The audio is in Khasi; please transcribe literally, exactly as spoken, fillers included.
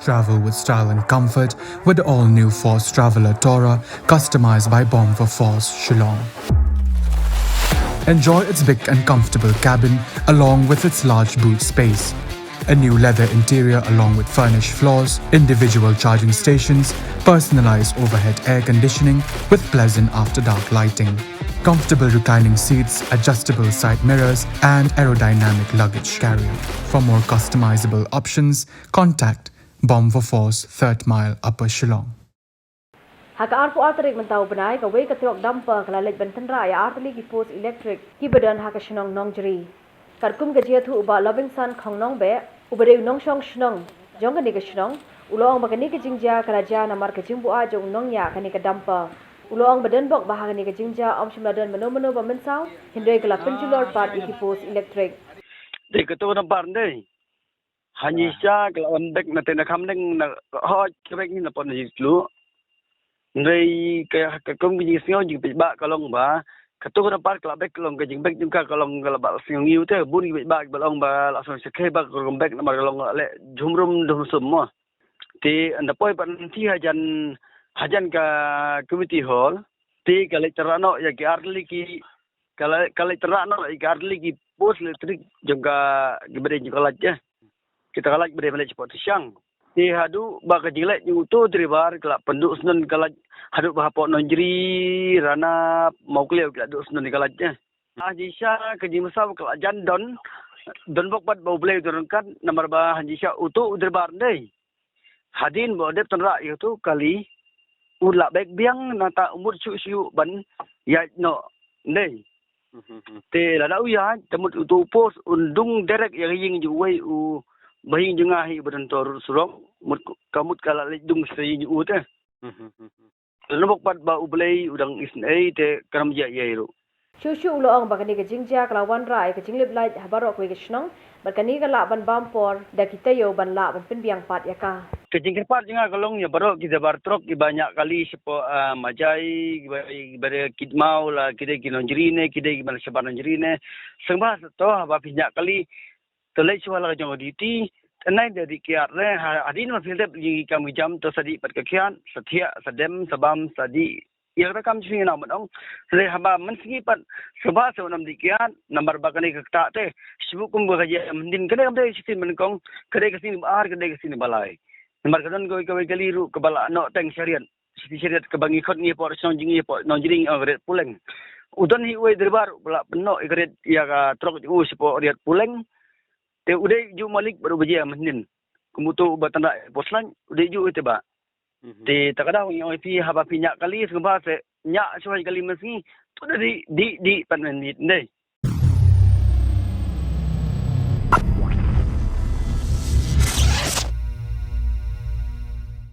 Travel with style and comfort with the all-new Force Traveler Tourer, customized by Bomb for Force, Shillong. Enjoy its big and comfortable cabin along with its large boot space. A new leather interior along with furnished floors, individual charging stations, personalized overhead air conditioning with pleasant after-dark lighting. Comfortable reclining seats, adjustable side mirrors, and aerodynamic luggage carrier. For more customizable options, contact Bomb for Force, Third Mile, Upper Shillong. Ha ka arphew ar tarik mynta u bnai, kawei ka trok dumper ka la leit ban tynrah ïa artylli ki post elektrik kiba don ha ka shnong Nongjri. Katkum ka jingïathuh u Bah Lovingson Khongnongbeh, uba dei u nongshong shnong jong kane ka shnong, u la ong ba kane ka jingjia ka la jia namar ka jingbuaid jong u nongñiah kane ka dumper. U la ong ba donbok ba ha kane ka jingjia ym shym la don mano mano ba mynsaw, hynrei ka la pynjulor pat ïa ki post elektrik. Dei kato ka dumper dei. Hangne sha ka la wan bek na te na kham deng na hoi ka bek ni na pon na jitlu. Ndrei ka, ka kum ka jingsngew jingpeit ba ka long ba kato ka dumper ka la bek ka long ka jingbek jong ka ka long ka la ba sngew ngi u te bun ki peit ba ba long ba la sngew sakhe ba ka kum bek namar ka long le jumrum dum sum mo. Te ynda poi ba nanti hajan, hajan ka community hall te ka leit tynrah noh ïa ki artylli ki, ka leit, ka leit tynrah noh ïa ki artylli ki post elektrik jong ka, ki ba dei jong ka lait. Kita ka lait ba dei ba leit spot shang. Te haduh ba ka jingleit jong uto u driver ka la pynduh snon ka lait haduh ba hapoh Nongjri, Ranap, Mawkliaw ka la duh snon ka lait. Ha jingshisha ka jingmynsaw ka la jan don, donbok pat ba U Blei u don ryngkat namar ba ha jingshisha uto u driver dei. Hadien ba u dep tynrah ïa uto u kali, u la bek biang nangta u mut shuh shuh ban ïaid noh dei. Te lada u ïaid, te mut uto u post un dung direct ïa ka ïing jong uwei u bahaïing jong nga hi uba don to Rud Surok, mut ka mut ka la leit dung sha ïing jong u te. Lano bok pat ba U Blei u dang isynei te kan ym jia ei ruh. Shuh shuh u la ong ba kane ka jingjia ka la wanrah ïa ka jinglip lait ha baroh kawei ka shnong, bad kane ka lah ban bam por da ki taïew ban lah ban pynbiang pat ïa ka. Ka jingkyrpad jong nga ka long ïa baroh ki driver trok kiba ñiah kali shapoh, ah, Majai, kiba, kiba dei Kidmaw la, ki dei ki Nongjri ne, ki dei kiba shabar Nongjri ne. Sngewbha to haba phi ñiah kali, to leit shuwa la ka jong ka duty, nai da dih kiad re, ha, hadien ba phi dep ïa ki kam ki jam to sa dih pat ka kiad, sa thiah, sa dem, sa bam, sa dih. Ïa kata kam jong phi na ban ong, re haba mynsngi pat, sngewbha sa ym dih kiad, namar ba kane ka ktah te, shibun kum ba ka jia myndin, kane kam dei shi sien mynkong, ka dei ka sien ba ar, ka dei ka sien ba lai. Namar ka don kawei kawei kali ruh kaba la noh teng shariat. Shi sien shariat kaba ngi khot ngi hapoh shnong jong ngi hapoh Nongjri, ong ka riat puleng. U don hi uwei driver ba la pynnoh ïa ka riat ïa ka trok jong u shapoh riat puleng. Te u dei ju malik bad uba jia myndin. Kum uto uba tynrah ïa post lait, u dei ju te ba. Te ta ka daw ngi ong ïa phi haba phi ñiah kali sngewbha se ñiah shuwa kali mynsngi. To da dih, dih, dih pat myndit dei.